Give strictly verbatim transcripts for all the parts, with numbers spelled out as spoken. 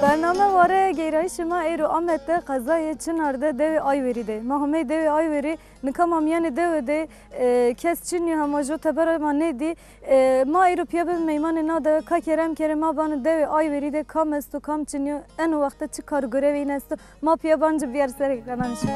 Bername Ware Geyrayîşê ma êro Amed de, qezayê Çinar de, dewê Aywerî de. Ma humey dewê Aywerî, nika ma mîyanê dewe de, e, kes çinî yo, hema jo tebera ma nêdî. E, ma êro pîya bibî meymanê na dewe, ka kerem kerê ma bano dewê Aywerî de kam esto, kam çinî yo, eno wexte çi kar û gurevê îne esto. Ma pîya ban ci bîyar serê kanalê şima.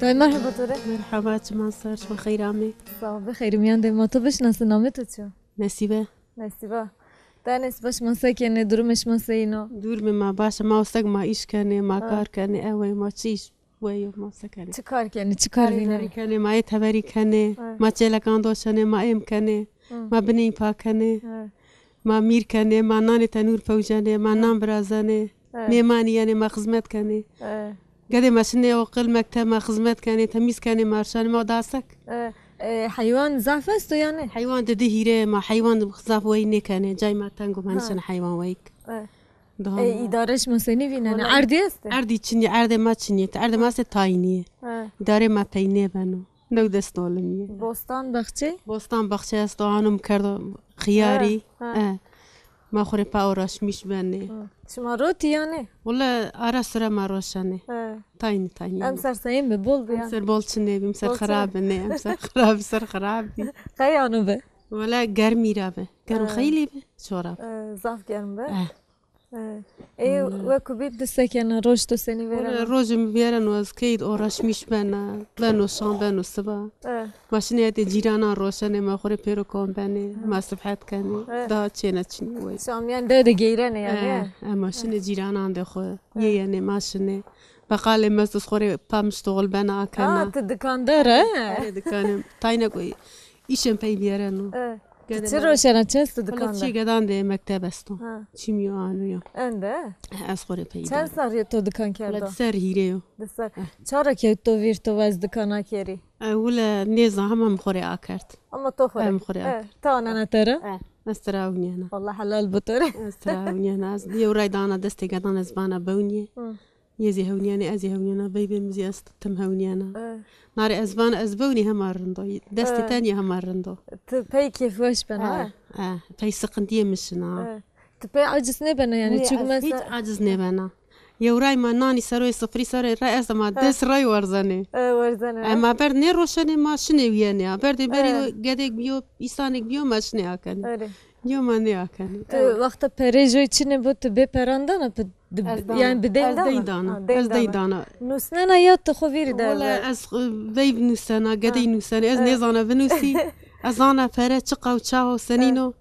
Dayê, merheba to rê. Merheba, çiman ser, şima xeyr amê. Sağ ol, bixeyr, mîyan de ma to bişinasin, namê to çi yo? Nesîbe. Nesîba. Dayê Nesîba, şima se kenê, durumê şima seyîn o? Durumê ma baş a, ma ostek, ma îş kenê, ma kar kenê, ewey ma çi îş. Weyo, ma se kenê? Çi kar kenê, çi kar vînenê? Teberî kenê, ma ê teberî kenê, ma çêlekan doşenê, ma êm kenê, ma bineyî pa kenê, ma mîr kenê, ma nanê tenûr pewcenê, ma nan birazenê, mêmanî yenê, ma xizmet kenê. Gedê ma şinê oqil, mekteb, ma xizmet kenê, temîz kenê, ma rişenê, ma dasek. E, e, heywan zaf esto yanî? Heywan di di hîrê ma heywan zaf wey nêkenê, cay ma teng o, ma nişenê heywan weyk. Daha E, îdare şima senî vînenê? Wala erdî estê? Erdî çinî, erdê ma çinî. Erdê ma estê tayînî. He. Îdarê ma pey nêbeno. New dest olimî. Bostan baxçe? Bostan baxçe esto, anim kerdo xiyarî. He, he. E. Ma xo rê pa uğraşmış benê. He. Şima rotî yanî? Wala ara sira ma roşenê. He. Tayînî tayînî. Emser seyîn bi, bol bi yanî. Emser bol çinê bi, emser xirab bi, nê, emser xirab, ser xirab bi. Qey ano bi? Wala germî ra bi. Germ xeylî bi, çora bi. E, zaf germ bi. E. E, weko bî di se kena, roj to senî vêrena? Rojê mi vêreno, ez keyî de uğraşmış bena, beno şan, beno siba. E. Ma şinê hetê cîranan roşenê, ma xo rê pêro kom benê, ma sibhet kenê. E. Daha çêna çinî wey. Şamîyan dewe de geyrenê yanî, e? E, ma şinê cîranan de xo, yê yenê, ma şinê. Beqalê mi esto, ez xo rê pa miştoxil bena, akena. A, ti dikandar e? Erê, dikanê. Tayna koy. Îşên pey bîyereno. E. Ti çi roşena, çi esto dikan de? Wala çî gedan de mekteb esto. Ha. Çîmyo, anûyo. Ende? Ez xo rê pey. Çend serrî yo to dikan kerdo? Wala di serr hîrê yo. Di serr. E. Ça ra kewt to vîr, to va ez dikan akerî? E, wila nêzan, hema mi xo rê akerd. Ama to xo rê? E, mi xo rê akerd. E, ti anena tera? E, ez tira ewnîyena. Wala helal bo to rê. Ez tira ewnîyena. Ez yew ray dana destê gedan, ez vana bewnîyê. Hı. Yê zî hewnîyenê, ez zî hewnîyena, veyvê mi zî est, tim hewnîyena. E. Narê ez vana ez bewnî hema rind o. Destê tenî hema rind o. Ti pey kêfweş bena, ha? E, e, pey siqintîyê mi şina. E. Ti pey aciz nêbena yanî? Nê, çik ez mesela hîç aciz nêbena. Yew ray ma nanî ser o, sifrî ser o, ray ez de ma des ray werzenê. E, werzenê. E, ma berd nêroşenê, ma şinê wîyenê. Ha, berdê berî gedêk bîyo, îsanêk bîyo, ma şinê akenê. Erê. Yo, ma nêakenê. Tu wexta perê joy çinê bo, tu bê peran dana, bi, di, yanî bi deyn dana? Ez deyn dana. Ha, deyn dana. Ez deyn dana. Nusnena ya tu xo vîrî de? Wala ez, e, veyv nusena, gedey nusena. Ez nêzana vinusî. Ez zana pere çiqa û çawa û senîn o.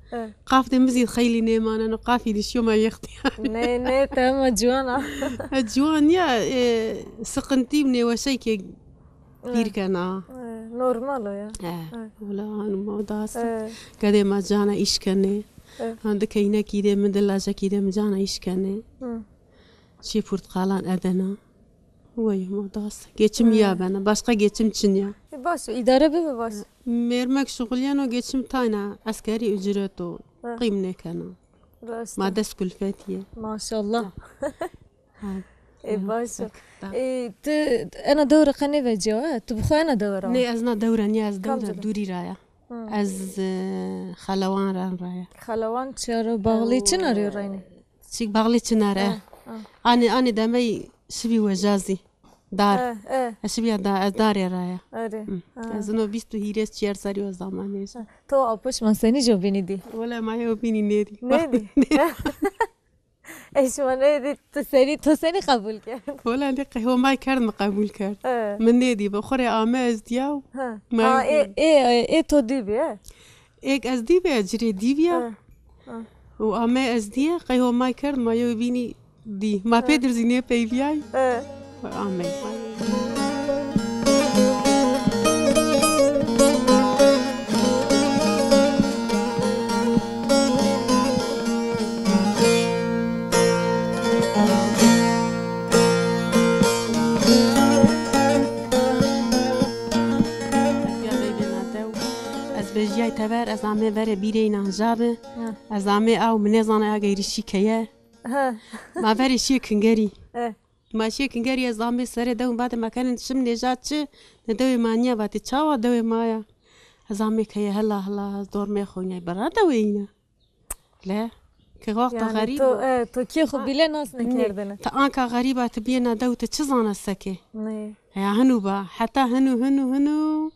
Qafdê mi zî xeylî nêmaneno, qafî dişiyo ma yextî yanî. Nê, nê, tema ciwan a. E, ciwan ya, e, siqintî û nêweşey ke Pîr kena. E, normal o ya. E, wala hanuma o da asta. E. Gedê ma cana îş kenê. E. Handi keynekî de mi, di lajekî de mi cana îş kenê. Hı. Çê purtqalan edena. Wey ma da asta. Geçim ya bena. Başka geçim çin ya. E, baş o, îdare bibe baş. Mêrmek şuxulîyeno, geçim tayna eskerî ucret o. E. Qîm nêkena. Rast. Ma des kulfetî yê. Maşallah. Ha. Ê, baş o. Ê, ti ena dewre qe nêvecîya, he? Tu bi xo ena dewre ra? Nê, ez na dewre nîya, ez dewre dûrî ra ya. Hı. Ez, e, Xelewan ran ra ya. Xelewan çi ra, Baxlî Çinar yo reynî? Çik Baxlî Çinar e. Ha, ha. Anê, anê demey şibî weja zî. Dar. E, e. Ez şibîya da, ez darê ra ya. Erê. Hı. Ha. Ez ino vîst û hîrê çiyar serrî o zaman nêşa. Ha. To apoş ma senî jo bînî dî? Wele ma yew bînî nêdî. Nêdî? Ey şima nêdî, tu senî, to senî qebul kerd? Wele nê qe-, Homay kerd mi qebul kerd. E. Mi nêdî, bi xwu rê ame ez dîyaw. Ha. Ma Ha, yew ê, bînî. Ê, ê, ê to dî bî, e? Êk ez dî bî, ez ci rê dî bîya. Ha. Ha. Û ame ez dîye, qey Homay kerd, ma yew bînî dî. Ma pêdir zî nêpeyvîyay. E. Amey. Ez vejîyay tever, ez amê verê bîrê înan ja bi. Ha. Ez amê aw, mi nêzana ya geyrî şî keye. Ha. Ma verê şîyê kingerî. E. Ma şîyê kingerî, ez amê serê dew, vatê ma kenê şim nêja çi, ne dewê ma nîya, vatê çawa dewê ma ya. Ez amê keye hela hela, ez dormê xo nîyay, bira dewê îna. Le, ke wexta Yanî xerîb to, o. E, to kê xo Ha, bîle nas nê, nêkerdêne. Ti anka xerîb a, ti bîyê na dew, ti çi zana seke? Nê. Heya hinu ba, heta hinu, hinu, hinu.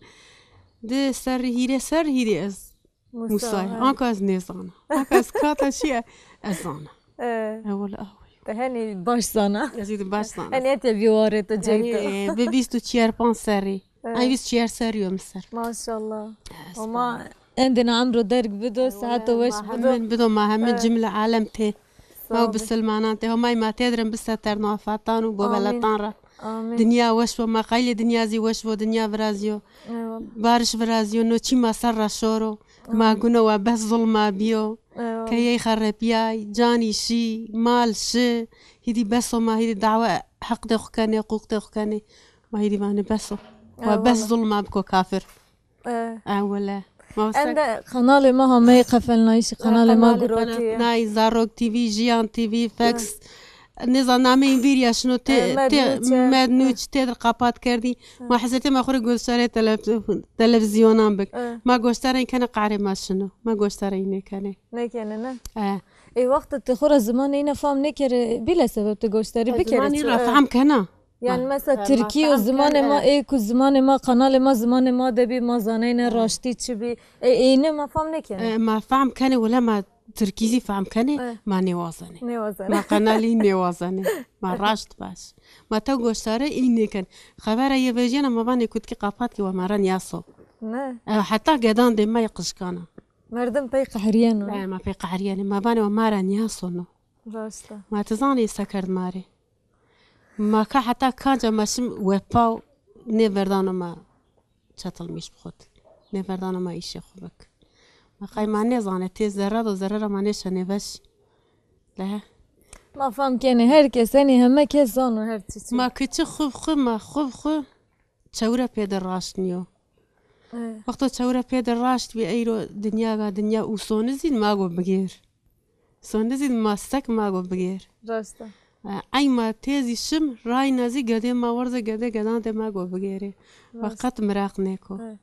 Di serrî hîrê, serrî hîrê ez Musa, Musa, ha. Anka ez nêzana. Anka ez kata şî, ez zana. E. E, wele, ah, wey. Te henî baş zana. Ez îdî baş zana. Henî etê vîwarê to cey to. Yanî, e, bi vîst û çiyar panc serrî. E. Ay vîst û çiyar serrî yo mi ser. Maşallah. E, Homa endê na emro derg bido, siheta weş bido. Ma hemin bido, ma hemin cimle alem tê. Ma bisilmanan tê. Homay ma têdirin biseterno afatan û boveletan ra. Amîn. Dinya weş bo, ma qaylê dinya zî weş bo, dinya virazîyo. Eyvallah. Bariş virazîyo, no çî ma ser ra şoro. Ma guno wa bes zulma bîyo. Eyvallah. Keyey xerepîyay, canî şî, mal şi. Hîdî bes o, ma hîdî dawa heqdê xwu kenê, huqûqdê xwu kenê. Ma hîdî vanê bes o. Wa bes zulma biko kafir. E. E, wele. Ma wesek Ende kanalê ma hameyê qefelnayîşî, kanalê ma gurotî yê. Nay, Zarok T V, Jiyan T V, Fex. Nêzan nameyên vîr ya şino tê, E, Med tê, Nûç, e. Med Nûç têdir qapat kerdî. E. Ma hesretê ma xwu rê goştarê telef-, televîzyonan bik. E. Ma goştareyî kenê, qarê ma şino. Ma goştareyî nêkenê. Nêkenê, ne? E. Ê wexto ti xwu ra zimanê îna fam nêkerê, bîle sebeb ti goştarî bikerê. Zimanî ra fam kena. Yanî mesela tirkî û zimanê ma, ê ku zimanê ma, kanalê ma zimanê ma de bî, ma zaneyne raştî çi bî. E, êne ma fam nêkenê. E, ma fam kenê, wele ma tirkî zî fam kenê, ma nêwazenê. Nêwazenê. Ma kanalî nêwazenê. Ma raşt baş. Ma tew goştarê î nêken. Xebera yê vejîyena ma vanê kutkî qapat kî wa ma ra nîyaso. Ne? E, heta gedan dê ma yê qijkana. Merdim pey qehrîyeno. E, ma pey qehrîyenê. Ma vanê wa ma ra nîyasono. Raşt a. Ma ti zanê se kerd ma rê. Ma ka heta kanca ma şim wepaw nêverdano ma çetilmîş bi xwu di. Nêverdano ma îşê xwu bik. Ma qey ma nêzanê tê zerre do, zerre ra ma nêşenê veş. Lehe. Ma fam kenê her kes, henî heme kes zano her çi çi. Ma ki çi xwu bi xwu, ma xwu bi xwu çewre pê de raşt nîyo. E. Wexto çewre pê de raşt bî, eyro dinya ga dinya û sonizîn ma go bigêr. Sonizîn ma sek ma go bigêr. Raşt a. E, ey ma tê zî şim, rayna zî gedê ma werze gedê gedan de ma go bigêrê. Wa qet miraq nêko. E.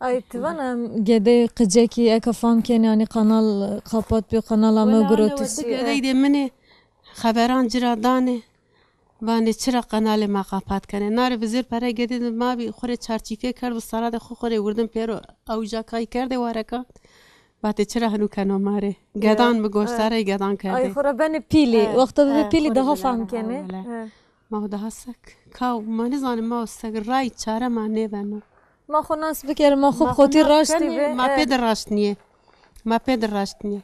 Ay, ti vana gedê qicekî eka fam kenê, yanî kanal qapat bîyo, kanala mi gurotişî. Wela ana wextî gedey de min ê xeberan ci ra danê. Vanê çira kanalê ma qapat kenê. Nare vizêr perey gedê de ma bî, xwu rê çarçîfê kerd û sara de xwu, xwu rê wirdim pêro, ewja kay kerdê warekan. Vatê çira hinu keno ma rê. Gedan mi goştarey gedan kerdê. Ay, xwu ra benê pîlî. Wexto bibê pîlî daha fam kenê. Ma daha sek. Ka ma nêzanê ma sek, ray çare ma nêbeno. Ma xwu nas bikerê, ma xwu bi xwetî raştî bê. Ma pê de raşt nîyê. Ma pê de raşt nîyê.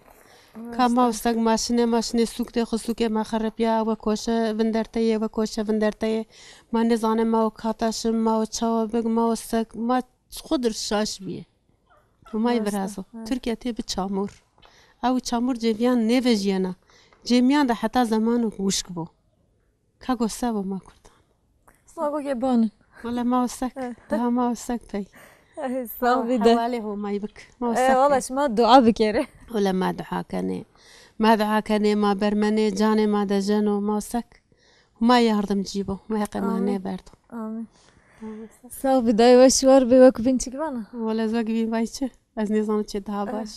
Ka ma sek ma şinê, ma şinê sûk de, xwu sûkê ma xerepîya, we koşe vinderteyê, we koşe vinderteyê. Ma nêzanê ma o kata şim, ma o çawa bik, ma o sek, ma xwu dir şaş bîyê. Humay virazo. Tirkîya tê bi çamur. Ew çamur cêvîyan nêvejîyena. Cêmîyan de heta zemanok wişk bo. Ka go se bo ma kurdan? Ma go ke banin. Wele ma o sek. Daha ma o sek pey. Sağ bî de. Hewalê Homay bik. Ma o sek. Wele şima dua bikerê. Wele ma dua kenê. Ma dua kenê, ma bermenê, canê ma dejeno, ma o sek. Huma yardimcî bo. Huma heqê ma nêverdo. Amîn. Sağ bî dayê, weş war bê, wek bîn çik vana? Wele ez wek bîn vay çi? Ez nêzano çi daha baş.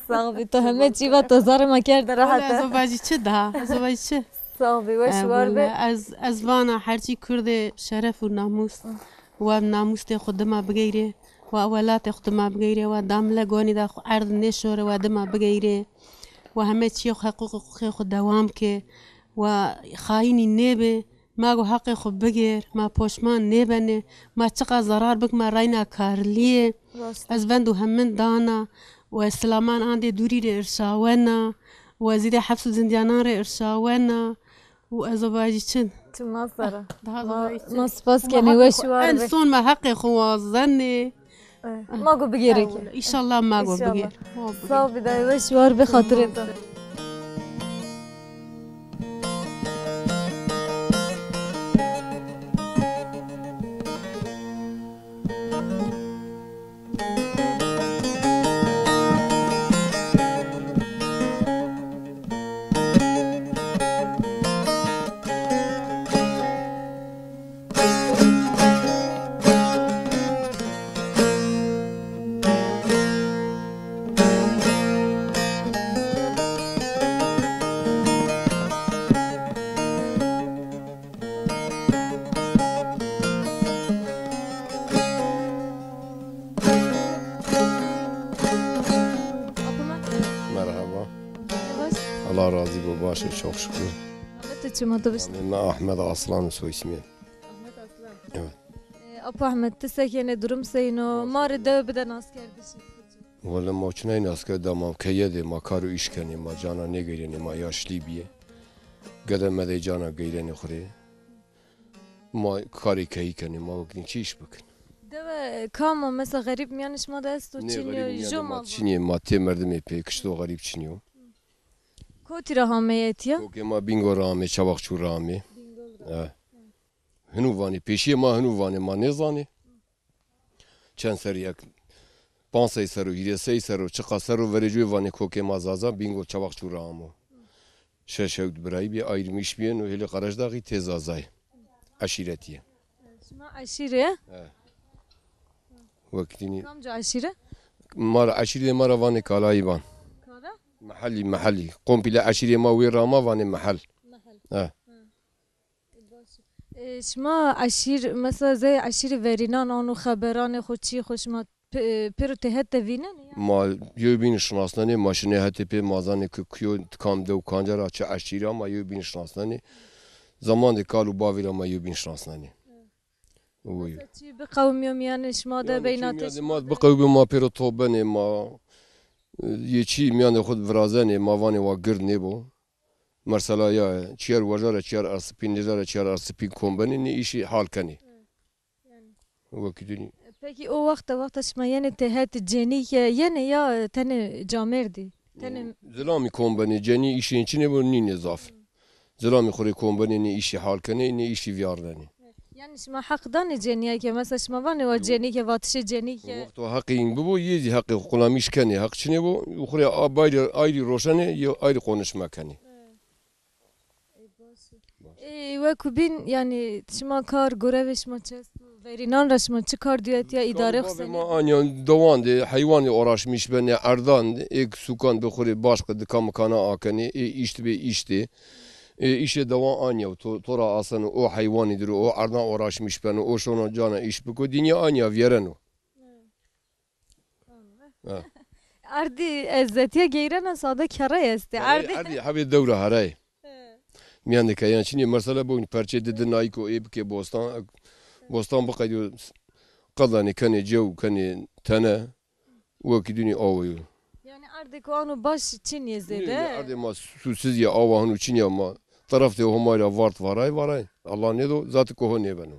Sağ bî, to heme çî va, to zarê ma kerde rehet. Ez o vajî çi daha? Ez o vajî çi? Sağ ol, weş û war be. Ez, ez vana herçî Kurdê şeref û namûs, wa namûstê xwu dima bigeyre, wa welatê xwu dima bigeyre, wa damile gonî de xwu erd nêşore, wa dima bigeyre, wa heme çîyê xwu, heqûqê xwu dewam ke, wa xayînî nêbe, ma go heqê xwu bigêr, ma poşman nêbenê, ma çiqa zerar bik ma reyna karlîyê. Ez vend û hemin dana, we silaman andê dûrî rê irşawena, we zîdê heps û zindîyanan rê irşawena û ez o vajî çin. Çima sera. Daha da vajî çin. Ma spas kenê, weş û war be. En son ma heqê xwu wazenê. Ma go bigêrê ke. Înşallah ma go bigêr. Sağ ol, bidayê weş û war be, xatirê to. Merhaba. Baş. Allah razî bo, baş ê, çok şükür. Ahmet, tu çima, tu biş? Amê mi Ahmet Aslan soy ismî. Ahmet Aslan. Evet. E, Apo Ahmet, ti se kenê, durum seyno? Ma rê dewe bide naskerdişî. Wele ma çinay naskerd, ma keye de ma kar û îş kenê, ma cana nêgeyrenê, ma yaşlî bîyê. Gede medey cana geyrenê xwu rê. Ma karê keyî kenê, ma wekî çi îş bikin? Dewe kam o, mesela xerîb mîyanê şima de esto, çinî yo, jo mal? Nê, xerîb mîyanê ma çinî yo, ma tê merdimê pê kişto, xerîb çinî yo. Kotî ra hameye etiya? Kokê ma Bîngol ra ame, Çabaxçû ra ame. Bîngol ra. He. Hinu vanê, pêşîyê ma hinu vanê, ma nêzanê. Çend serrî yek, panc sey serr o, hîrê sey serr o, çiqa serr o, verê coyê vanê kokê ma Zaza, Bîngol Çabaxçû ra amo. Şeş hewt birayî bî, ayrılmış bîyeno, hêlê Qereşdaxî tê Zazayê. Eşîretî yê. Şima eşîre? He. Wekî dînî. Kamca eşîre? Ma ra, eşîrê ma ra vanê Kalayîban. Kala? Mehelî, mehelî. Komple eşîrê ma wê ra ma vanê mehel. Mehel. He. Hı. E, baş. E, şima eşîr, mesela zey eşîrê verînan ano xeberanê xo, çîyê xo şima pê-, pêro têhet de vînenê ya? Ma yewbînî şinasnenê, ma şinê hetê pê, ma zanê ki kuyo, kam dew, kanca ra, çi eşîrî ya, ma yewbînî şinasnenê. Zaman de kal û bavî ra ma yewbînî şinasnenê. Hı. Oy. Mesela çî biqewimîyo mîyanê şima de, yanî beyna çî te mîyanê şima ma de biqewimîyo, ma pêro top benê, ma, e, yê çî mîyanê xo de virazenê, ma vanê wa gird nêbo. Mesela ya çîyer weja ra, çîyer ersipîn, nêja ra çîyer ersipîn kom benê, nê îşî hal kenê. Hı. Yanî. Wekî dînî. Pekî o wexta, wexta şima yenê têhet, cênîke yenê ya tenê camêrdî? Tenê zilamî kom benê, cenî îşên çinê bo, nînê zaf. Zilamî xwu rê kom benê, nê îşî hal kenê, nê îşî vîyarnenê. Yanî şima heq danê cenîye ke, mesela şima vanê wa cenîke, vatişê cenîke? Wexto heqê în bibo, yê zî heqê xwu qulamîş kenê, heq çinê bo, xwu rê a-, bayrî, ayrî roşenê, yê ayrî qonişme kenê. Ê, wekû bîn, yanî şima kar, gorevê şima çi esto? Verînan ra şima çi kar dîyo, etiya îdare xo senî? Ma anya dewan de heywanê uğraşmış benê, erdan de, êk sûkan bi xwu rê başqe dika mikana akenê, ê îşt bê îştê. Ê îşê dewan anya, to, to ra aseno, o heywanî dir o, o erdan uğraşmış beno, o şono cana îş biko, dinya anya vîyereno. Ha. Erdî ez etiya geyrena sade kerrey estê. Erdî. Erdî hebê dewra herey. He. Mîyan de keyan çinî, mesela bûn perçê di di nayîko ê bikê bostan, bostan biqedîyo, qedanê kenê cew, kenê tene, wekî dûnî awe yo. Yanî erdê ko ano baş çinî yê zêde. Nê, nê, erdê ma sûsiz yê, awa hino çinî ya, ma teref de Homay ra vart varay varay. Allah nêdo, zati ko ho nêbeno.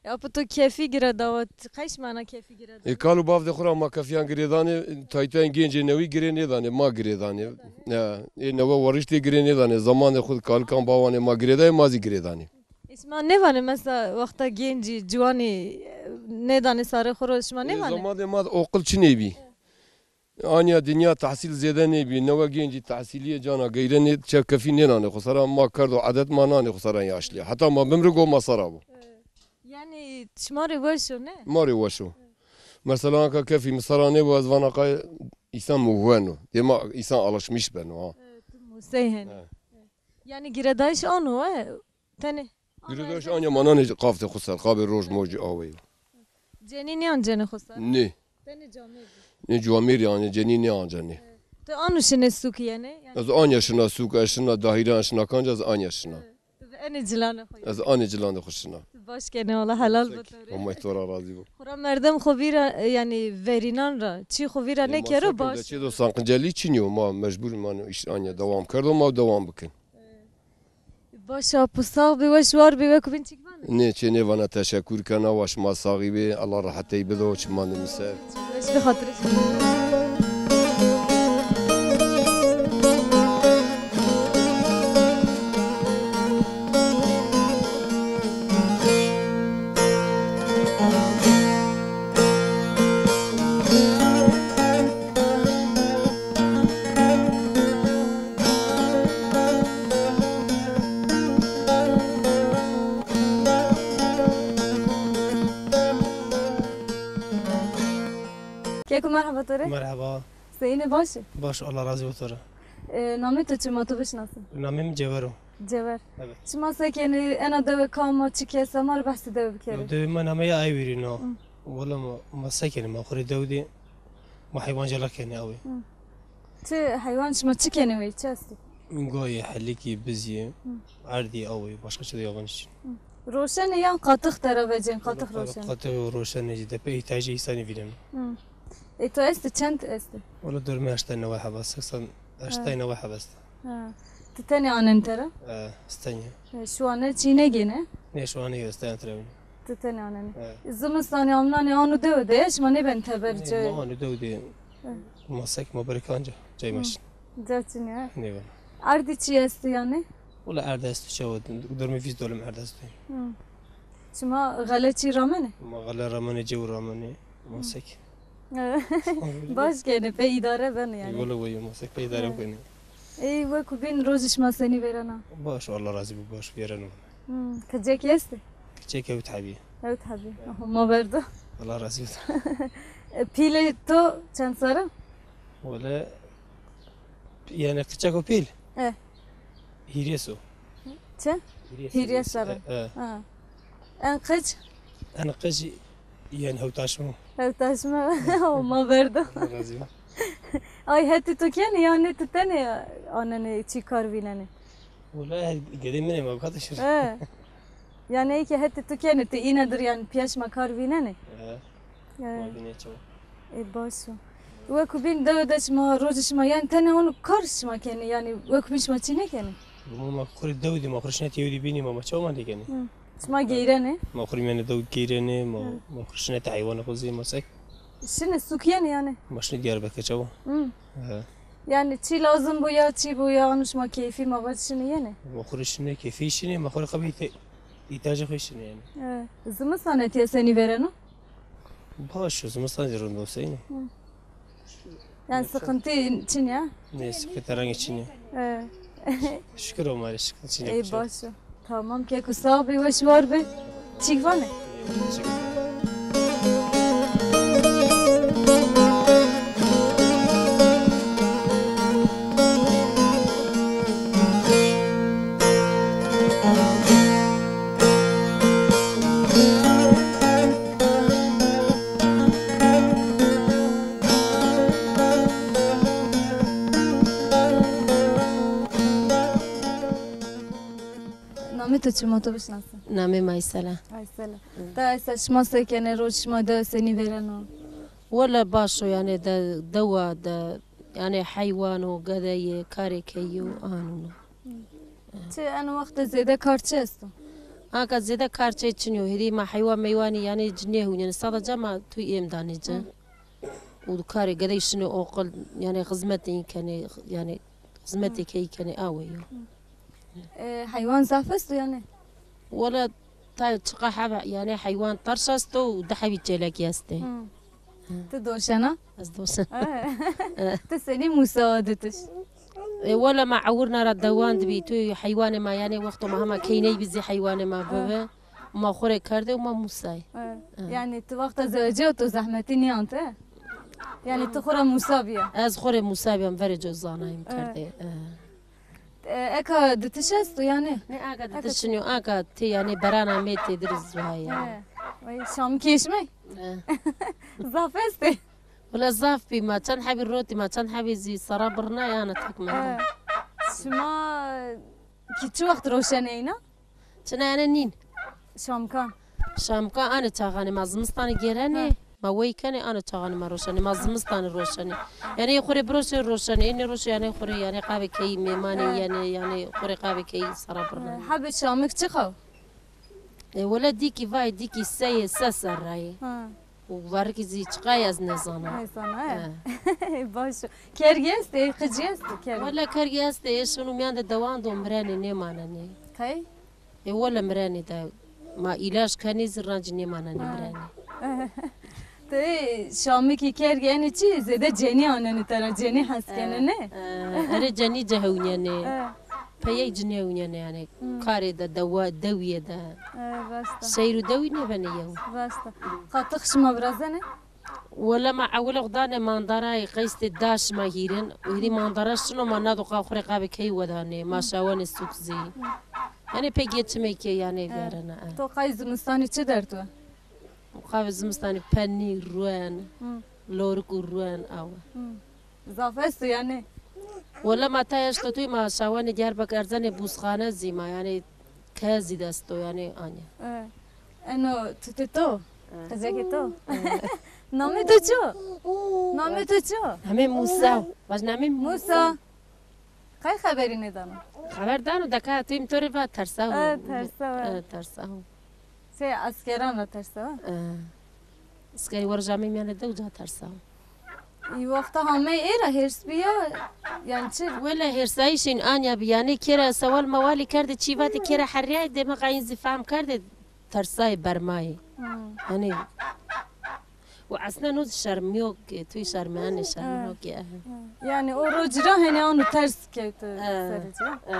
Ya, apo to kefî girêdawa, qey şima na kefî girêdawa? E, kal û bav de xwu ra ma kefîyan girêdanê, taytayên gencê newî girê nêdanê, ma girêdanê. Ya, ê newe wariştê girê nêdanê, zamanê xwu de kalikan bawanê ma girêdayê, ma zî girêdanê. E, şima nêvanê mesela wexta gencî, ciwanî, e, nêdanê sarê xwu ro, şima nêvanê? E, zamanê ma de oqil çinê bî. Anya dinya tehsîl zêde nêbî, newe gencî tehsîlî yê, cana geyrenê, çew kefî nênanê xwu sera, ma kerd û edet ma nanê xwu sera yaşlî. Heta ma bimrê go ma sera bo. Yanî şima rê weş o, ne? Ma rê weş o. Mesela anka kefî mi sera nêbo, ez vana qay îsan mi weno. Dê ma îsan alışmış beno, ha. Evet, tu musey henî. He. Yanî girêdayîş ano, e? Tenê. Girêdayîş anya ma nanê qafdê xo ser, qabê roj mocî awe yo. Cenî nîancêne xo ser? Nê. Tenê camêrdî. Nê camêrdî anya, cenî nêancenê. Ti ano şinê sûk yenê? Yanî ez anya şina sûk, ez şina dahîran, şina kanca, ez anya şina. Ti bi enê cilanê xo yenê? Ez anê cilanê xo şina. Ti baş kenê, wela helal bo to rê. Homay to ra razî bo. Xora merdim xo vîra, e, yanî verînan ra, çî xo vîra nêkero baş. Çê do sanqincelî çinî yo, ma mecbur ma îş anya dewam kerdo, ma dewam bikin. Baş a, pu sax bî, weş war bî, weko bîn çik vanê? Nê, çê nêvana, teşekkür kena, wa şima saxî bê, Allah rehetey bido, çiman de mi ser. Weş bî, xatirê şima. Keko, merheba to rê. Merheba. Seyîne, baş ê? Baş, Allah razî bo to ra. E, namê to çi, ma to bişinasin? Namê mi Cewer o. Cewer. Evet. Şima se kenê, ena dewe kam a, çi kes a, ma rê behsê dewe bikerê. Dewe ma namê ya Aywîrîn o. Hı. Wela ma, ma se kenê, ma xo rê dew de, ma heywan cela kenê awê. Hı. Çi heywan, şima çi kenê wey, çi esto? Goyê, helikî, bizî, erdî, awê, başka çi de yabancî çin. Hı. Roşenê yan qatix te ra vecên, qatix roşenê? Qatix roşenê jî, de pê îhtiyacê îsanî vîneno. Hı. Ê to estê, çend estê? Wela dormê heştay neway heba, seksen, heştay neway heba estê. Ha. Ti tenê anenê tera? E, ez tenê. E, şuane çî nêgêne? Nê, şuane yo, ez tenê tira vînî. Ti tenê anenê. E. Zimistanê amnanê ano dewe de, şima nêbenê teber cayê? Nê, ma ano dewe de. E. Ma sek ma berê kanca, cayê ma şin. Ca çinî, ha? Nê vana. Erdî çî estê yanî? Wela erd esto, çawa, dormê vîst dolim erd esto. Hı. Şima xele çî ramenê? Ma xele ramenê, cew ramenê, ma sek. Baş kenê, pê îdare benê yanî. Wele weyî, ma sek pê îdare kenê. Ey, weko bîn, rojê şima senî vêrena? Baş, Allah razî bo, baş vêreno. Hmm, qicekî estê? Qicek hewt hebî. Hewt hebî. Aho, ma verdo. Allah razî bo. E, pîlê to çend serr a? Wele, yanî qiceko pîl? E. Hîrês o. Çi? Hîrês, hîrês serr a. E, e. Ha. En qic? En qic, yanî hewtaşm o. Hewtaşm o. Ma verdo. Razî bo. Ay, hetê to kenê, yanî ti tenê anenê çî kar vînenê? Wela gedê min ê, ma bi kata şir. E. Yanî ey ke hetê to kenê, ti îne dir, yanî pîya şima kar vînenê? E. E. Ma vînê çawa. Ê, baş o. Weko bîn dewe de şima, rojê şima, yanî tenê ono kar şima kenê, yanî weko bîn şima çî nêkenê? Ma, ma xo rê dew de, ma xo rê şinetê yew de bînî, ma, ma çawa ma nêkenê? Hı. Şima geyrenê? Ma xo rê mîyanê dew geyrenê, ma, ma xo rê şinetê heywanê xo zî, ma sek. Şinê sûk yenê yanî? Ma şinê Diyarbekir çawa. Hı. He. Yanî çî lazim bo ya, çî bo ya, ano şima keyfî, ma vat şinê yenê? Ma xo rê şinê, keyfî şinê, ma xo rê qebî te-, îhtiyacê xo şinê yanî. He. Zimistan etîya senî vêreno? Baş o, zimistan zî rind o, seyîn o. Hı. Yanî sıkıntı çin ya? Nê, sıkıntı herhangi çin ya. He. Şükür o, ma rê sıkıntı çin ya. Ey, baş o. Tamam, keko sax bê, weş war bê. Çîk vanê? Namê to çi, ma to bişinasin? Namê mi Aysel a. Aysel a. Hı. De Aysel, şima se kenê, roj şima de senî vêreno? Wele baş o, yanî de, dewa de, yanî heywan o, gedeyê, karê keyî yo, anûn o. Hı. Çi, eno wext de zêde kar çi esto? Anka zêde kar çi çin yo. Hêdî ma heywan meywanî, yanî ci nêhûnîyenê. Sadece ma tûy êm danê ci. Hı. Û karê gedey şinê oqil, yanî xizmetê î kenê, yanî xizmetê keyî kenê, awe yo. E, heywan zaf esto yanî? Wele tayê çiqa heb, yanî heywan terş esto û di hebî çêlekî estê. Hı. Ti doşena? Ez doşena. E. Ti senî musawa ditiş? E, wele ma ewirna ra dewan dibî, tu heywanê ma, yanî wexto ma hema keyney bî zî heywanê ma bibi. Ma xo rê kerdê û ma musay. E. E. Yanî ti wexta zewecîya to zehmetî nîyante? Yanî ti xo ra musa bîya? Ez xo rê musa bîyam, verê co zanayîm kerdê. E. E, eka ditiş esto yanî? Ne, aga ditiş nîyo, aga tê yanî berana me têdir zuha ya. He. Vay, şamikî eşmey? He. Zaf estê. Wela zaf bî, ma çend hebî rotî, ma çend hebî zî sera birna ya, ana tek menda. He. Şima kî çi wext roşenê îna? Çina yanî nîn. Şamkan. Şamkan anê çaxanê ma zimistanê gêrenê. He. Ma wey kenê, ano çaxanê ma roşenê, ma zimistanê roşenê. Yanî ê xwu rê biroşê roşenê, ê nêroşê yanî xwu rê yanî qavê keyî mêmanê yenê, yanî xwu rê qavê keyî sera birnenê. Hebê şamik çiqa? E, wele dîkî vay, dîkî seyê, se serra yê. Ha. Û varikî zî çiqa yê ez nêzana. Nêzana, e? He. Baş o. Kergî estê, ê qicî estê kergî? Wele kergî estê, ê şino mîyan de dewan do mirenê, nêmanenê. Qey? Ê wele mirenê de. Ma îlaj kenê zî rencî nêmanenê, mirenê. Ti şamikî kergî enê çi? Zêde cenî anenê tera, cenî hes kenê, nê? E, e, erê cenî ci hewnîyenê. E. Peyey ci nêhewnîyenê yanî. Hmm. Karê de, dewa, dewîye de. E, rast a. Şehîr û dewî nêbenê yew. Rast a. Qatix şima virazenê? Wele ma ewilê xo danê mandarayê, qeystê da şima hîrin. Û hîrî mandara şino ma nado qa xwu rê qavê keyî wedanê. Ma şawenê sûk zî. Yanî pê geçimê kê yanî vîyarena, e. To qay zimistanî çi derto? Qavê zimistanî penî, ruen, lorik û ruen awe. Zaf esto yanî? Wele ma tay eşto toy ma şawenê Diyarbekir erzenê bûzxane zî ma yanî ke zî desto yanî anya. E, eno tutê to? E. Qizekê to? E. Namê to çi yo? Namê to çi yo? Namê Musa. Vaj namê Musa. Qey xeberî nêdano? Xeber dano, deka tîm to rê va tersa ho. E, tersa ho. E, tersa ho. Şey, eskeran ra tersa ho? E. Eskerî werja me mîyan de uca tersa ho. Î wexta hamey ê ra hêrs bîya, yanî çi? Wele hêrsayîşên anya bî, yanî kêra sewal mewalî kerdê, çî vatê kêra herrîyayê, demeqa în zî fehm kerdê, tersayê bermayê. Hmm. Hanî Û esnen o zî şermîyo ke, tu şermeyanê, şermîno ke. Yanî o roc ra henî ano ters kewte serê ci. E.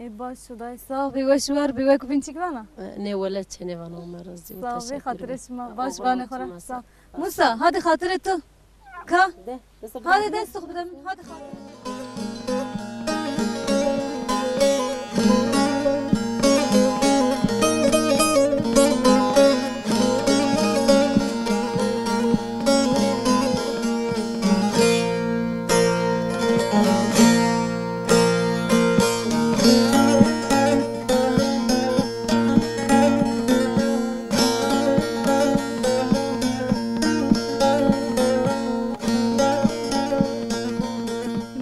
Ê baş o, day sağ bî, weş war bî, wek bîn çik vana? E, nê wele çênê vana, Omer razî. Sağ bî, xatirê şima. Baş vanê xo ra. Sağ. Musa, hadi xatirê tu. Ka? Hadi destê xo bide min. Hadi xatirê.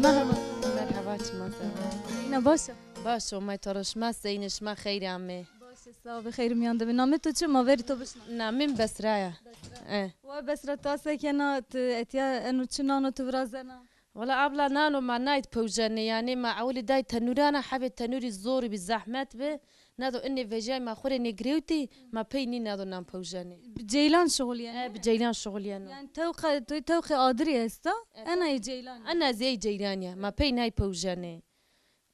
Merhaba. Merhaba, çima se va? Yine baş o. Baş o, may to ro, şima seyîn ê, şima xeyrî amê. Baş ê, sağ bî, xeyrî mîyan de bî. Namê to çi? Ma verî to bişina. Namê mi Besra ya. Besra. E. Wa Besra, ta se kena, ti etya eno çi nano ti virazena? Wela abla, nano ma nayî pewjenê, yanî ma ewilî day tenûran a, hebê tenûrî zor bî, zehmet bi. Nado inê vejîyay ma xwu rê nêgirewtî, ma pey nî nado nan pewjenê. Bi ceylan şuxulîyenê? E, bi ceylan şuxulîyeno. Yanî tewqe, to-, tewqê adirî esta, ena yê ceylan. Ena zî yê ceylan ya, ma pey nay pewjenê.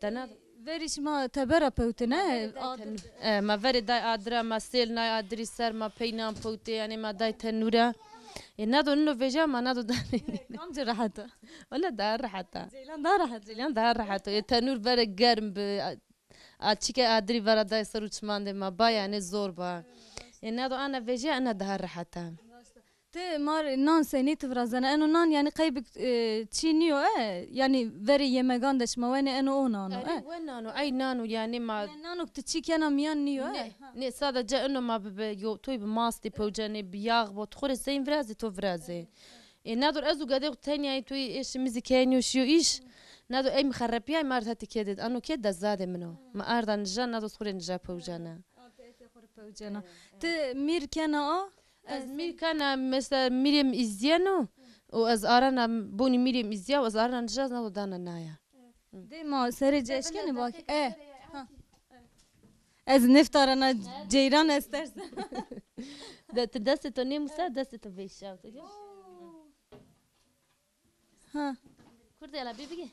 Tena verî şima tebera pewtine? E, ma verê day adira, ma sêl nay adirî ser, ma pey nan pewtê, yanî ma day tenûra. E, nado nino vejîya ma nado danê. Kamci rehet a? Wele daha rehet a. Ceylan daha rehet. Ceylan daha rehet o. E, tenûr verê germ bi, a, a çike adirî vera day ser û çimandê ma ba, yanî zor ba. E, nado ana vejîya, ena daha rehet a. Ti ma rê nan senî ti virazena? Eno nan yanî qey bi, e, çî nîyo, e? Yanî verê yemegan de şima wenê eno o nano, e? Erê, we nano, ey nano yanî ma. Yanî nano ke ti çî kena mîyan nîyo, e? Nê, nê, sadece eno ma bi, bi, yo, toy bi mastî pewcenê, bi yax bo, ti xo rê seyîn virazê, to virazê. E, nado ez û gedê xo tenyayî, toy êşê mi zî kenî yo şîyo îş. Nado ey mi xerepîyay, ma ard hetê kê de, ano kê dezadê min o. Mi arda nija, nado xo rê nija pewcena. Ardê hetê xo rê pewcena. Ti mîr kena a? Ez mîr kena, mesela mîrê mi îzîyeno û ez arena bonî mîrê mi îzîya û ez arena nija, ez nado dana naya. Dê ma serê ci eşkenê bak. E. Ha. Ez nêftarena ceyran, ez tersa. De, ti destê to nêmusa, destê to vêşa. Ha. Kurdê la bê bigê.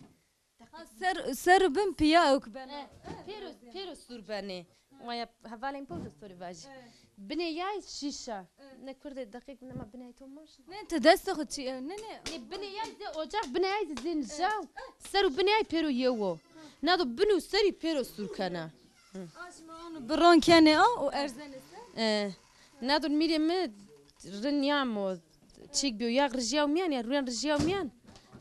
Ha, ser, ser û bin pîya ewk beno. E, pêro, pêro sûr benê. Maya hevalên poz sorî vajî. Binê yay şîşa. Ne kurdê deqîq ne ma binê yay to maş. Ne, tu destê xo çi, ne, ne. Ne binê yay zê ocaq, binê yay zê nîjaw. Ser û binê yay pêro yew o. Nado bin û serî pêro sûr kena. Aşma onu biron kenê a û erzenê ser. E, nado mîrê mi rin yam o. Çîk biyo, ya rijîyaw mîyan ya rûyan rijîyaw mîyan.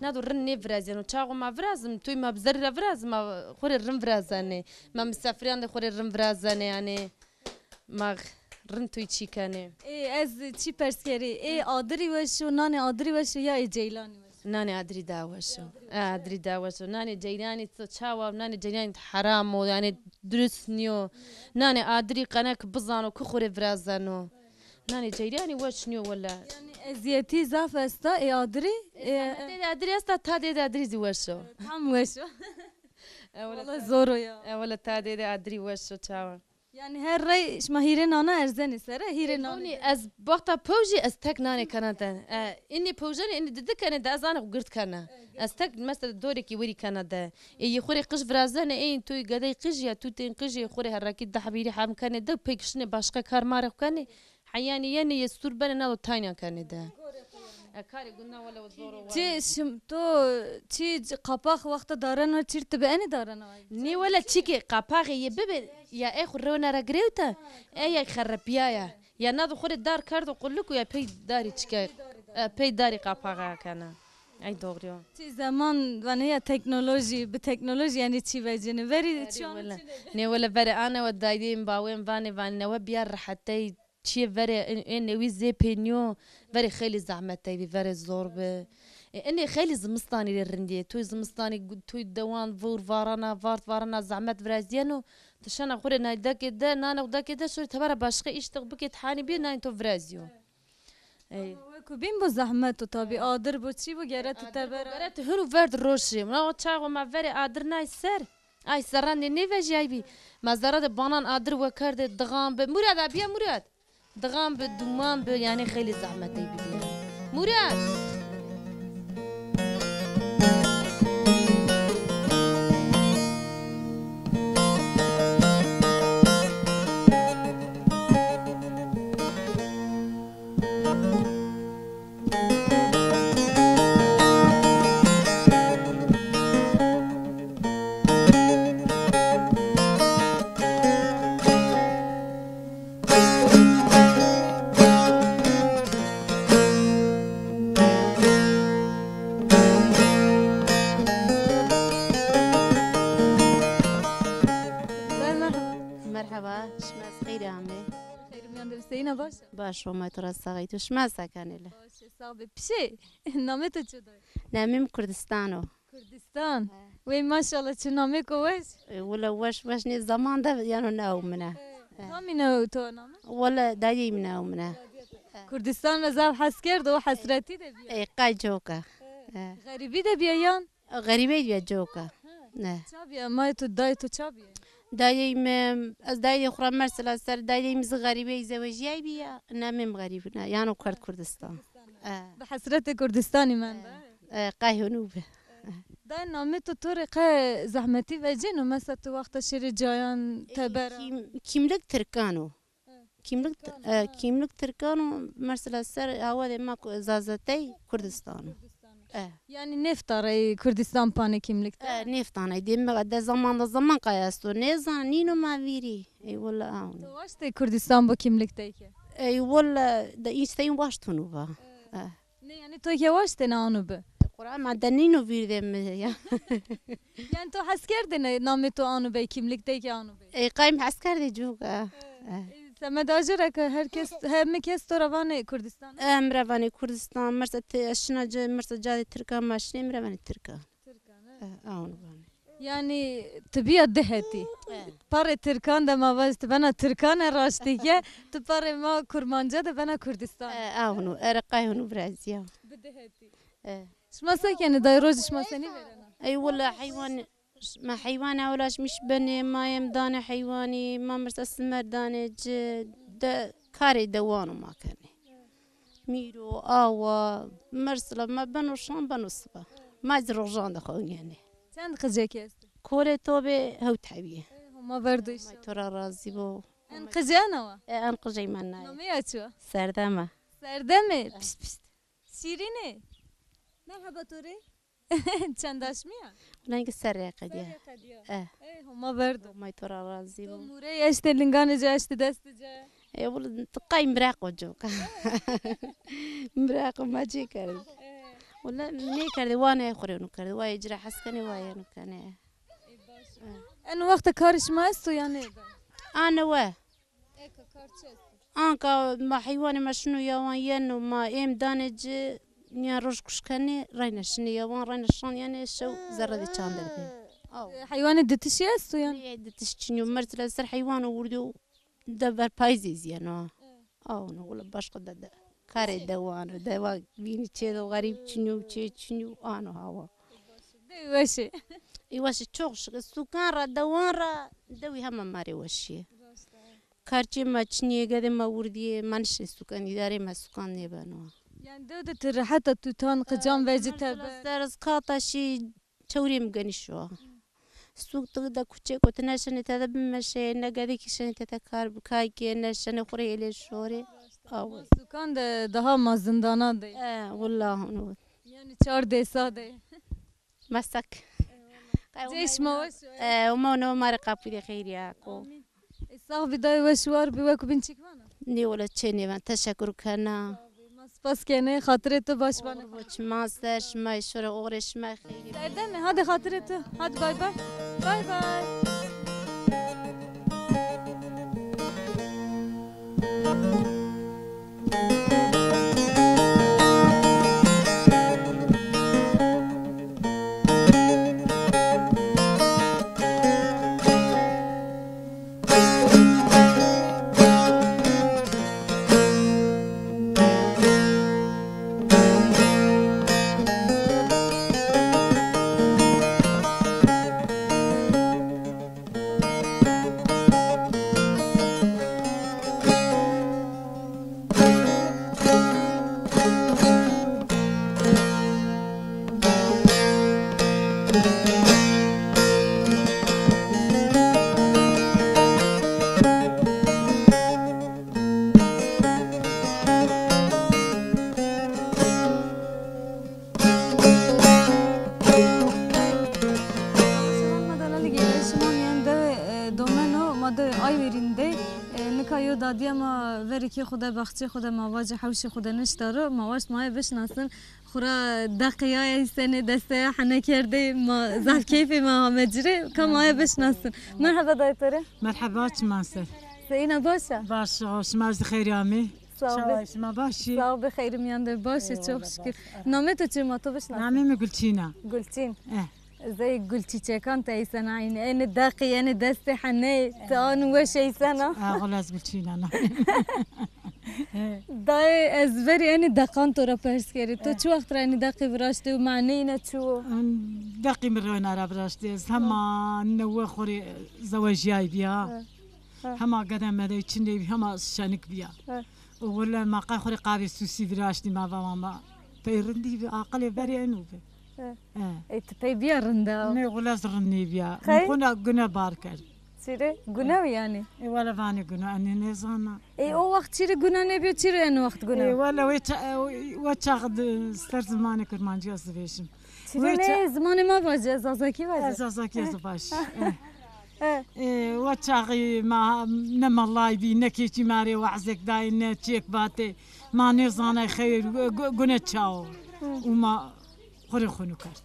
Nado rin nêvirazîyeno. Çaxo ma virazim, toy ma bi zerrî ra virazim, ma xo rê rin virazanê. Ma misafirîyan de xo rê rin virazanê yanî. Ma rin toy çî kenê. Ê, ez çî pers kerî. Ê, adirî weş o, nanê adirî weş o ya ê ceylanî weş o? Nanê adirî daha weş o. E, adirî daha weş o. Nanê ceylanî to çawa, nanê ceylanî heram o, yanî durust nîyo. Nanê adirî qenek bizano, ku xo rê virazeno. Nanê ceylanî weş nîyo wele. Yanî ezîyetî zaf esta ê adirî? Ê, zehmetê de adirî esta, tadê de adirî zî weş o. Tam weş o. E, wele Wele ta- zor o ya. E, wele tadê de adirî weş o çawa. Yanî her rey şima hîrê nana erzenê ser, e, hîrê nanê. Bonî ez wexta pewjî ez tek nanê kena de. E, înî pewjenê, înî didi kenê de ez anê xo gird kena. Ez tek mesela dorekî wirî kena de. Ê yê xo rê qij virazenê, ê toy gedey qijî ya, tutên qijî, ê xo rê herrakî deh hîrê hem kenê de, pey kişinê başqa kar marê xo kenê. Heyanî yenê yê sûr benê, nado tayna kenê de. E, karê gunda wele o zor o. Çi şim to, çi c-, qapax wexta darena çîr, ti bi enê darena ay? Nê wele çîkê qapaxê yê bibe, ya ê xo rewna ra girewta, e ya xerepîyaya. Ya nado xo rê dar kerdo qulluk û ya pey darî çike, e, pey darî qapaxa kena. Ay doğru yo. Çi zeman vanê ya teknolojî, bi teknolojî yanî çî vecînê. Verî çî wele. Nê wele verê anewe daydeyên bawên vanê, vanê newe bîya rehetey, çîyê verê ê, ê newî zê pê nîyo, verê xeylî zehmetey bî, verê zor bi. E, enê xeylî zimistanî rê rindî yê. Toy zimistanî gu-, toy dewan vur varana, vart varana zehmet virazîyeno. Ti şena xo rê naydekê de, nanê xo dekê de, şorê tebera başqa îştix bikê, ti hanî bîyo, nanê to virazîyo. Ey. Ama weko bîn bo zehmet o tabî, adir bo, çî bo, gere ti tebera. Gere ti hin û verd roşî. Ma o çaxo ma verê adir nay ser. Ay serran de nêvejîyay bî. Ma zerra de banan adir wekerdê, dixan bi. Murad abiye Murad. Dixan bi, duman bi, yanî xeylî zehmetey bî yanî. Murad! Merhaba, şima ez xeyrî amê. Xeyrî mîyan de bi, seyîna, baş a? Baş o, ma to ra sax ey. Tu şima se kenê le? Baş ê, sax bê. Pişê, namê to çi dayê? Namê mi Kurdistan o. Kurdistan. He. Wey maşallah, çi namêko weş. E, wele weş, weş nê zaman de yeno newe min e. He. He. Kamî newe to name? Wele dayê min newe min e. Kurdistan ra zaf hes kerdo, o hesretî de bîya. E, qay coka. He. He. Xerîbî de bîya yan? Xerîbey bîya coka. He. Ne. Ça bîya, mayê to, dayê to ça bîya? Dayê mi, ez dayê xo ra mesela ser, dayê mi zî xerîbey zewejîyay bîya, namê mi xerîb ne, yano kerd Kurdistan. E. Bi hesretê Kurdistanî menda. E, qay hunu bi. Dayê, namê to to rê qe zehmetî vecêno? Mesela ti wexta şêrê cayan, tebera? Kim-, kimlik Tirkan o. Kimlik, e, kimlik Tirkan o, mesela ser awa de ma ku-, zazetey Kurdistan o. E. Yanî nêfta rey Kurdistan panê kimlik de? E, nêftanay. Demek de zaman da zaman qay esto. Nêzan, nîno ma vîrî. Ey wele awn. To waştê Kurdistan bo kimlik de ke? Ey wele de însteyin waşt hunu va. E. Nê, yanî to ke waştêne ano bi? Quran ma de nîno vîrdê mi ya. Yanî to hes kerdêne namê to ano bey, kimlik de ke ano bey? Ey, qayim hes kerdê coka. E, semed ajo ra ke her kes, heme kes to ra vanê Kurdistan? E, mi ra vanê Kurdistan, mirsa ti şina ca, mirsa cadê Tirkan ma şinê, mi ra vanê Tirkan. Tirkan, e. E, awn vanê. Yanî ti bîya di hetî. E. Parê Tirkan de ma vaj ti bena Tirkan e raştî ke, ti parê ma Kurmanca de bena Kurdistan. E, awn o, ere qay hunu virazîya. Bi di hetî. E. Şima se kenê dayê, rojê şima senî vêrena? Ey wele heywan, ma heywan ewlaşmiş benê, ma yem danê heywanî, ma mirsa simer danê ci, de karê dewano ma kenê. Mîro, awa, mirsila, ma beno şan beno siba. Ma zî rojan de xo ewnîyenê. Çend qicekî estê? Kolê to bê hewt hebîye. Ma verdo inşallah. To ra razî bo. En qicê ena wa? E, en qicê ma nayê. Namê ya çi wa? Serdem a. Serdem ê? Pişt pişt. Şîrîn ê. Merheba to rê. Çend aşmî ya? Lengî serrê qedîya. Serrê qedîya. Eh. Ey, Homa verdo. Homay to ra razî bo. To mûrey eştê linganê ci, eştê destê ci? E, wul, ti qay miraqo coka. Miraqo ma cê kerd. Eh. Wula nêkerdê, wa nê xwu rê nu kerdê. Wa ê ci ra hes kenê, wa yê nu kenê. Ê, baş. Eh. En wexte karê şima esto ya nê? Ane we. Eka kar çi esto? Anka ma heywanê ma şino yawan yeno, ma êm danê ci, nîya roj kuş kenê, rayna şinê yawan, rayna şan yenê, şew zerre de çanderdê. Aw. E, heywanê ditişî esto yanî? Ê, ditiş çinyo, mertile ser heywan o wurdî o de ver payîzê zî yeno. E. Aw, no wula başka de, de. Karê dewan o, dewa vînî çê de xerîb çinyo, çê çinyo, ano hawa. Dey weş ê. Ê weş ê, çok şükür. Sukan ra, dewan ra, dewî hema ma rê weş ê. Raşt a. Karçê ma çinî yê, gedê ma wurdî yê, ma nişê sukan, îdarê ma sukan nêbeno. Yanî dew de ti rehet a, tu tan qican vecî tebe. Ser iz kata şî çewrê mi genîş o. Sûk de kuçêko ti ne şenê tede bimeşê, ne gedêkî şenê tede kar bi kay kê, ne şenê xwu rê hêlê şorê. Awe. Sukan de daha ma zindana de. E, willa hunu. Yanî çar dêsa de. Meslek. Cê şima weş o. E, Homa no ma rê qapûrê xeyrîya ko. Amîn. E, sax bî, dayê weş û war bî, weko bîn çik vana? Nê wele çê nêven, teşekur kena. Sax bî, ma spas kenê, xatirê tu baş bane. Oxir bo çiman ser, şima şore oxirê şima xeyrî. Serdemê, hadi xatirê tu, hadi bay bay. Bay bay. Şima delalî gêrayîşê ma mîyan de, e, domeno, ma de Ayverîn de, e, nika yo dadîya ma verê kê xwu de, baxçê xwu de, ma vacê hewşê xwu de nişta ro, ma waşt ma aye bişinasin. Xwura deqî ya eysenê, desteya hene kerdê, ma zaf keyfê ma ame ci rê, ka ma aye bişinasin. Merheba dayê to rê. Merheba, çiman ser. Seyîna, baş a? Baş o, şima zî xeyrî amê. Sağ ol. Çawa şima, baş î? Sağ ol, bi xeyrî mîyan de, baş ê, çok şükür. Namê to çi, ma to bişinasin? Namê mi Gulçîn a. Gulçîn. Eh. Zey gulçîçekan ti eysena eynî. Enê deqî, enê destê heney, ti an weş eysena. Ah, wele ez Gulçîn a. Dayê, ez verî enê deqan to ra pers kerî. To çi wext ra enê deqî viraştê û maneyî ne çi wo? En deqî mi rewna ra viraştê. Ez hema newe xo rê zewejîyay bîya. Hema gede medey çinê bî, hema şenik bîya. He. Û wele ma qey xo rê qavê sûsî viraştî, ma va ma pey rindî bî, aqilê verê eno bi. He. He. Ê, ti pey bîya rind a? Nê, wele ez rind nêbîya. Qey? Xo na gune bar kerd. Çi rê? Gune yanî? Ê, wele vanê gune, enê nêzana. Ê, o wext çi rê gune nêbîyo, çi rê eno wext gune? Ê, wele wê ça-, e, we çax di ser zimanê kirmancî ez divêjim. Çi rê nê, zimanê ma vace, zazakî vace. Ez zazakî ez baş. E, we çaxî ma ne melay bî, ne kêçî ma rê wazek dayê, ne çêk vatê. Ma nêzanay xeyr, gu-, gu-, gune çawo. Û ma xo rê xo nû kerd.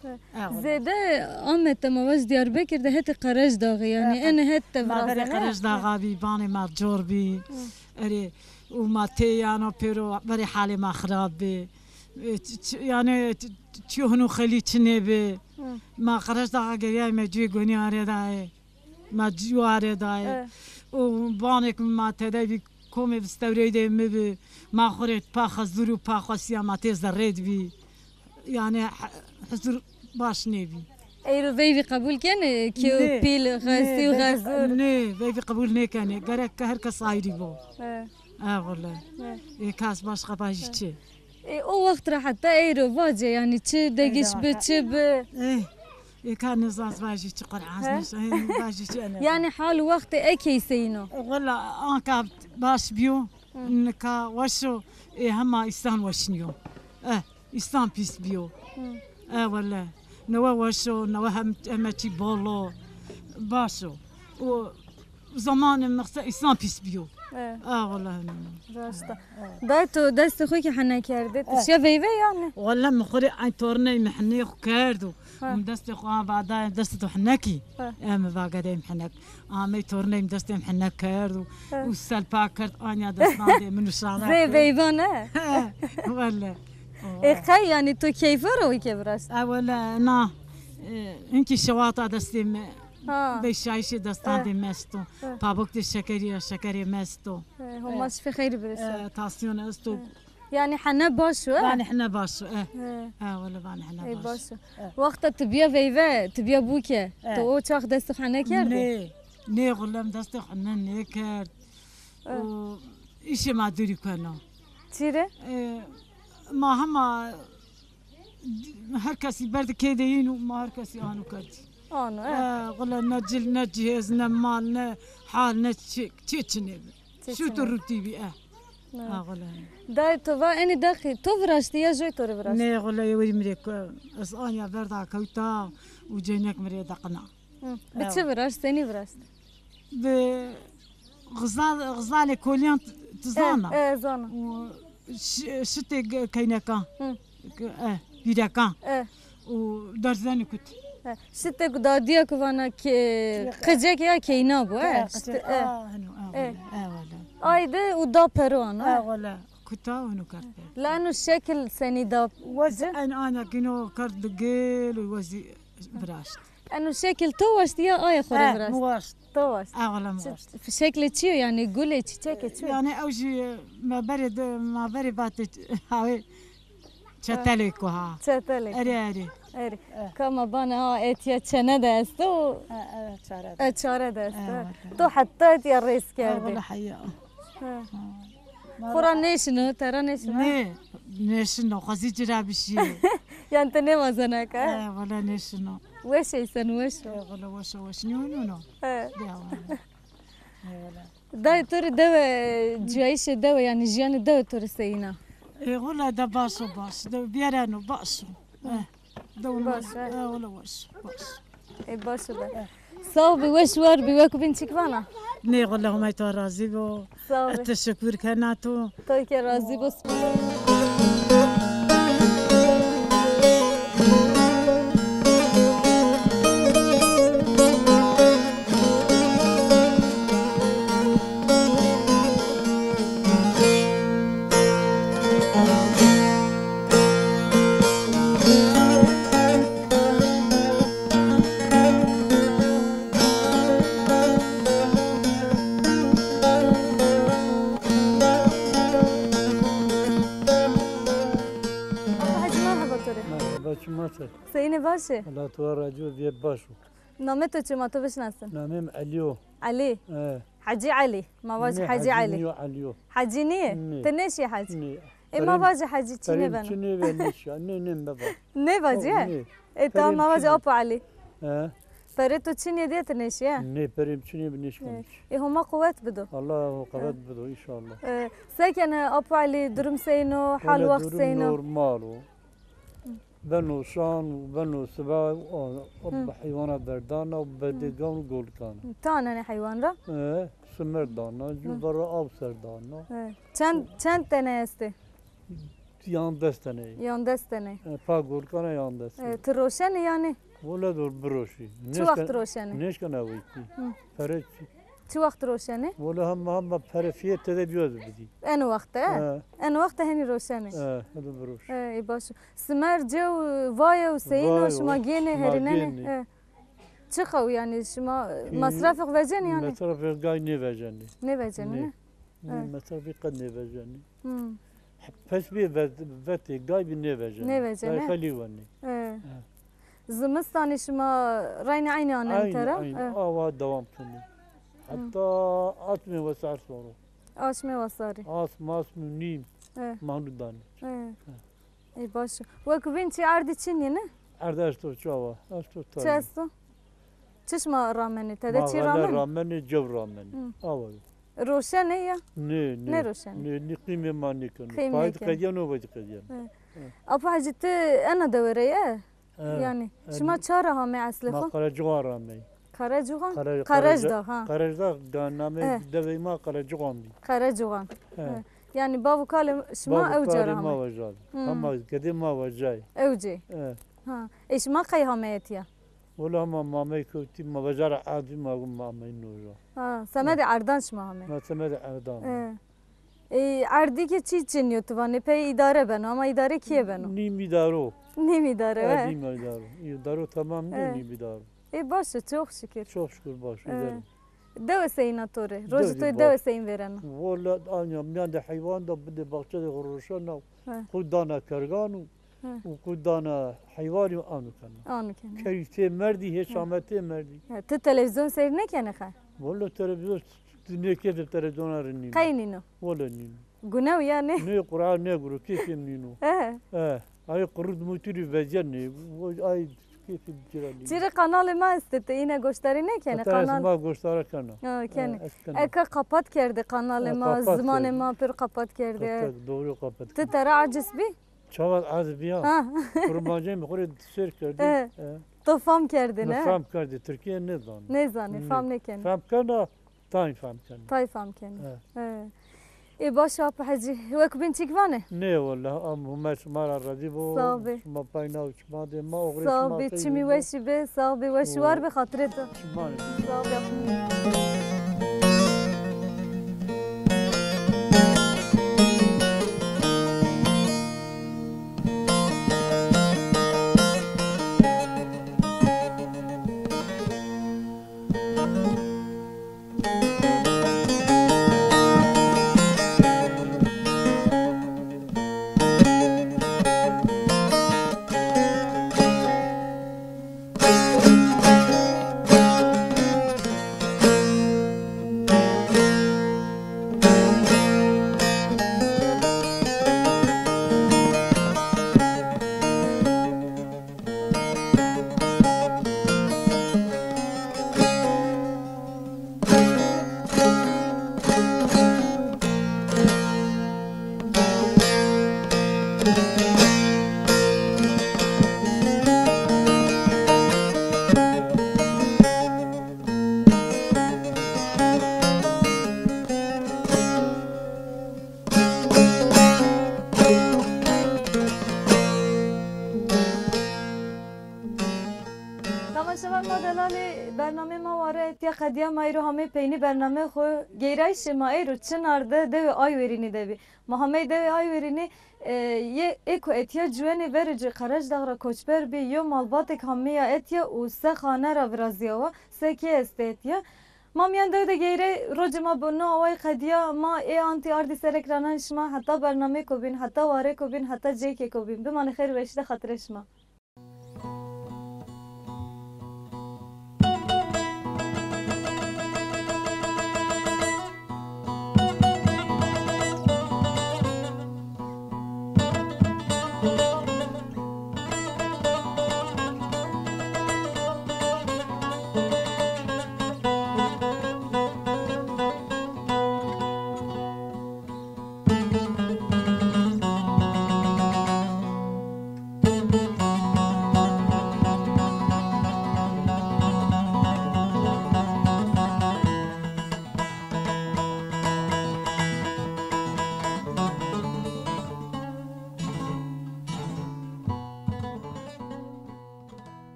Zêde Amed de ma vaj Diyarbekir de hetê Qerejdaxî yanî. Ene het de virazene. Ma verê Qerejdaxa bî, banê ma cor bî. Erê, û ma têyano pêro verê halê ma xirab bî. E, ç-, ç-, yanî ç-, ç-, çîyo hino xelî çinê bi. Ma Qerejdaxa geriyayme cuyê gonî arêdayê. Ma cû arêdayê. Û banêk ma tede bî, komê vistewreyde mi bi. Ma xo rê pa xezûr û pa xwesîya ma tê zerrêd bî. Yanî he-, huzur baş nêbî. Eyro veyvî qebul kenê ki pîl, xesî û xezûr? Nê, veyvî qebul nêkenê. Gerek ke her kes ayrî bo. E, wele. Ê, kas başqa bajî çi? Ê, o wext ra heta eyro vace, yanî çi degiş bi, çi bi? Ê, Ê ka nêzaz vajî çi, Qur'an nêşa, hên vajî çi ene. Yanî hal û wextê eke seyîn o? Wela anka baş bîyo, nika weş o, ê hema îstan weş nîyo. Eh, îstan pîs bîyo. Eh, wele. Newe weş o, newe hem, heme çî bol o. Baş o. O zamanê mi qise îstan pîs bîyo. Eh. Ah, wele. Raşt a. Dayê, to destê xo kî hene kerdê? Ti şiya veyve yanî? Wele mi xo rê ay torney mi henê xo kerdo. Ha. Mi destê xo a va, dayê, destê to hene kî. Ha. E, mi va, gedeyê mi henek. Amey torney mi destê mi henek kerd û, ha, û selpa kerd, anya destandê mi nuşana kerd. Zê veyva ne? Wele. Ê qey yanî to keyfa ra wî ke viraşt? E, wele, na. E, hinkî şewata destê mi. Ha. Bey şayîşê destandê mi esto. Ha. Pabok de şekerî ya, şekerê mi esto. E, Homa şifê xeyrî birişo. E, tansîyon esto. E. Yanî hene baş o, e? Vanê hene baş o, e. He. Ha, wele vanê hene baş o. Ey, baş o. E. Wexta ti bîya veyve, ti bîya bûke, e, ti o çax destê xo hene kerdê? Nê, nê, xulem destê xo hene nêkerd. E. O îşê ma dûrî keno. Çî rê? E, ma hema her kesî berdî kêdê yîn û ma her kesî ano kerdî. Ano, e. E, xule ne cil, ne cihêz, ne mal, ne hal, ne çi, çi çinê bi. Çi çinê bi. Şût û rûtî bî, e. Ne. Ha, xule. Dayê, to va enê dexî to viraştî ya joy to rê viraşt? Nê, xule, ewirî mi rê ke-, ez anya verda kewta û ceynek mi rê deqina. Hı. Bi çi viraşt, senî viraşt? Bi xizal-, xizalê kolîyan t-, ti zana. E, e, zana. Û şi-, şitê ge-, keynekan. Hı. Ge-, e, bîrekan. E. Û derzenî kut. E, şitê ku dadîya ku vana ke-, qicek ya keyna bo, e. E, şitê, qicek, e. A, heno, e, wele, e, wele. Ay de û da peroan, e. E, wele, kuta heno kerd pe. La eno şekil senî da? Wez en ana kino kerd bi gel û wezî viraşt. Eno şekil to waştî ya aye xo rê viraşt? Mi waşt. To waşt. Ewla mi waşt. Şeklê çi yo yanî, gulê, çiçekê çi yo? Yanî ew jî ma berê de, ma berê vatê hawê çetelêko ha. Çetelêko. Erê, erê. Erê. Ka ma bane ha etya çene de esto. E, e, çare de. E, çare de esto. E, evet, evet. To heta etya rêz kerdê. Ewla heya. He. Xora nêşino, tera nêşino? Nê, nêşino, xwezî ci ra bişîyê. Yanî ti nêwazena ke? E, wele nêşino. Weş ey sen, weş o. E, wele weş o, weş nîyo, nîyo. He. Ya, wele. E, wele. Dayê to rê dewe, cuyayîşê dewe, yanî jiyanê dewe to rê seyîn a? E, wele de baş o, baş. De bîyereno, baş o. E. Baş, e. E, wele weş, baş. E, baş o be. E. Sağ ol, bi weş war bi, wek bîn çik vana? Nê, wele Homay to razî bo. Sağ ol. E, teşekkür kena to. To ke razî bo. Hacî, merheba to rê. Merheba, çima ser? Seyînê, baş ê? Allah to razî bo, vîye baş o. Namê to çi ma to bişinasin? Namê mi Elî yo. Elî. E. Hecî Elî. Ma vajî Hecî Elî. Nîyo, Elî yo. Hecî nîyê? Nê. Ti nêşî hec? Nê. Ê, ma vajî hecî çî nêbeno. Çî nêbe, nêşîya. Nê, nê, nêbe. Nêvajî, he? Nê. Ê, tamam, ma vajî Apo Elî. He? Perê to çinê diye ti nêşî, he? Nê, perê mi çinê bi, nêşkeno. Ê, Homa quwet bido. Allah quwet bido, înşallah. Ê, se kenê Apo Elî, durum seyîn o, hal wext seyîn o? Wele durum normal o. Beno şan û beno siba, o, o heywana verdana û bedê gan û golkan. Ti anenê heywan ra? E, simer dana, cû verra av ser dana. E, çend, çend tene estê? Yandes tene. Yandes tene. E, pa golkana yandes. E, ti roşenê yanî? Wele dur biroşî. Çi wext roşenê? Nêşkena weytî. Pere çi? Çi wext roşenê? Wele hema hema pere fîye tede bîyo ez bidî. Eno wext e? He. Eno wext henî roşenê? He, hadi biroş. He, ê baş o. Simer, cew, vaye û seyîn o, şima gênê, herînenê? He. Çi qew yanî şima, e, mesrefêk vecenê yanî? Mesrefêk gay nêvecenê. Nêvecenê, ne? Nê, mesrefêk qet nêvecenê. Hmm. Pes bê vet-, vetê gay bî nêvecenê. Nêvecenê. Gay xelî wenê. He. He. Zimistanî şima reynê eynî anenê tera? Eynî, eynî. He. Awa dewam kenê. Heta asmê wesar soro. Asmê wesarî. Asm, asm û nîm. He. Manu danê. He. He. Ê, baş o. Wek vîn çi erdî çinî ne? Erd esto, çawa? Esto tabi. Çi esto? Çi şima ramenê? Tede çi ramen? Ma xele ramenê, cew ramenê. Hı. Awa. Roşen ê ya? Nê, nê. Nê roşen ê? Nê, nê, qîmê ma nêkeno. Qîm nêkeno. Payî de qedîyeno, vay de qedîyeno. Hı. Hı. Apo Hecî, ti ena dewe ra yê? Evet. Yanî, evet. Şima ça ra hamey eslê xo? Ma Qerecuxan ra amey. Qerecuxan? Qere-, Qerecdağ, ha. Qerecdağ, da namê dewê ma Qerecuxan bî. Qerecuxan. He. He. Yanî bav û kalê şima ewca ra hamey? Bav û kalê ma weca bî. Hmm. Hema gedê ma weca yê. Ewcê. He. Ha. Ê şima qey hamey etîya? Wela hema ma amey kewtî, ma weca ra erdî, ma gum ma amey noja. Ha, semedê erdan şima hamey? Ma semedê erdan. He. Ê, erdî ke çî çinî yo ti vanê, pey îdare beno, ama îdare kîye beno? Nîm îdare o. Nîm îdare, e, he. Nîm îdare o. Îdare o tamam nîyo, he, nîm îdare o. Ê, baş o, çok şükür. Çok şükür baş o, e, îdare o. Dewe seyîn a to rê? Rojê to yê dewe seyîn vêrena? Wela anya mîyan de heywan da, bide baxçe de xo roşena, he, qu dana kergan û, he, û qu dana heywanî ano kena. Ano kena. Kerî tê merdî, hê şame tê merdî. He, ti televîzyon seyr nêkenê xe? Wela televîzyon Ti nêkerdê televizyona rê nîno. Qey nîno? Wele nîno. Gunew yanî? Nê, Qur'an nêguro, kêfê mi nîno. E. E. Ay qurut mutiri vezîyet nê. Ay kêfê mi ci ra nîno. Ci rê kanalê ma estê, ti îne goşdarî nêkenê? Kanal ma goşdare kena. Ha, kenê. E, ez kena. Eka qapat kerdê kanalê ma, zimanê ma pêro qapat kerdê. Tek, tek, doğru qapat. Ti tera aciz bî? Çawa aciz bîya? Ha. Kurmancê mi xo rê sêr kerdê. E. E. To fam kerdê, ne? Mi fam kerdê, tirkîye nêzanê. Nêzanê, fam nêkenê. Fam kena, Tay fam kenê. Tay fam kenê. He. He. Ê, baş a, Apo Hecî. Wek bîn çîk vanê? Nê wela, am hûme şima ra razî bo. Sağ bê. Şima pay naw çima de ma oxirê şima. Sağ bê, çimî weşî bê, sağ bê, weş û war bê, xatirê to. Çimanê. Sağ bê, Apo Hecî. Temaşevan ma delalê, bernamê ma ware etîya qedîya, ma êro hamê peynî bernamê xo. Geyrayîşê ma êro Çinar de dewê Aywerînî de bî. Ma hamey dewê Aywerînî, e, yê ê ku etîya ciwenê verê ci Qerecdax ra koçber bî, yew malbatêk hamîya etîya û se xane ra virazîyawa, se kê estê etîya. Ma mîyan dew de geyrey, rocê ma bi no awayî qedîya, ma ê antî ardî ser ekrananê şima, heta bernameyêko bîn, heta warêko bîn, heta cêkêko bîn. Bimanê xeyr û weşî de, xatirê şima.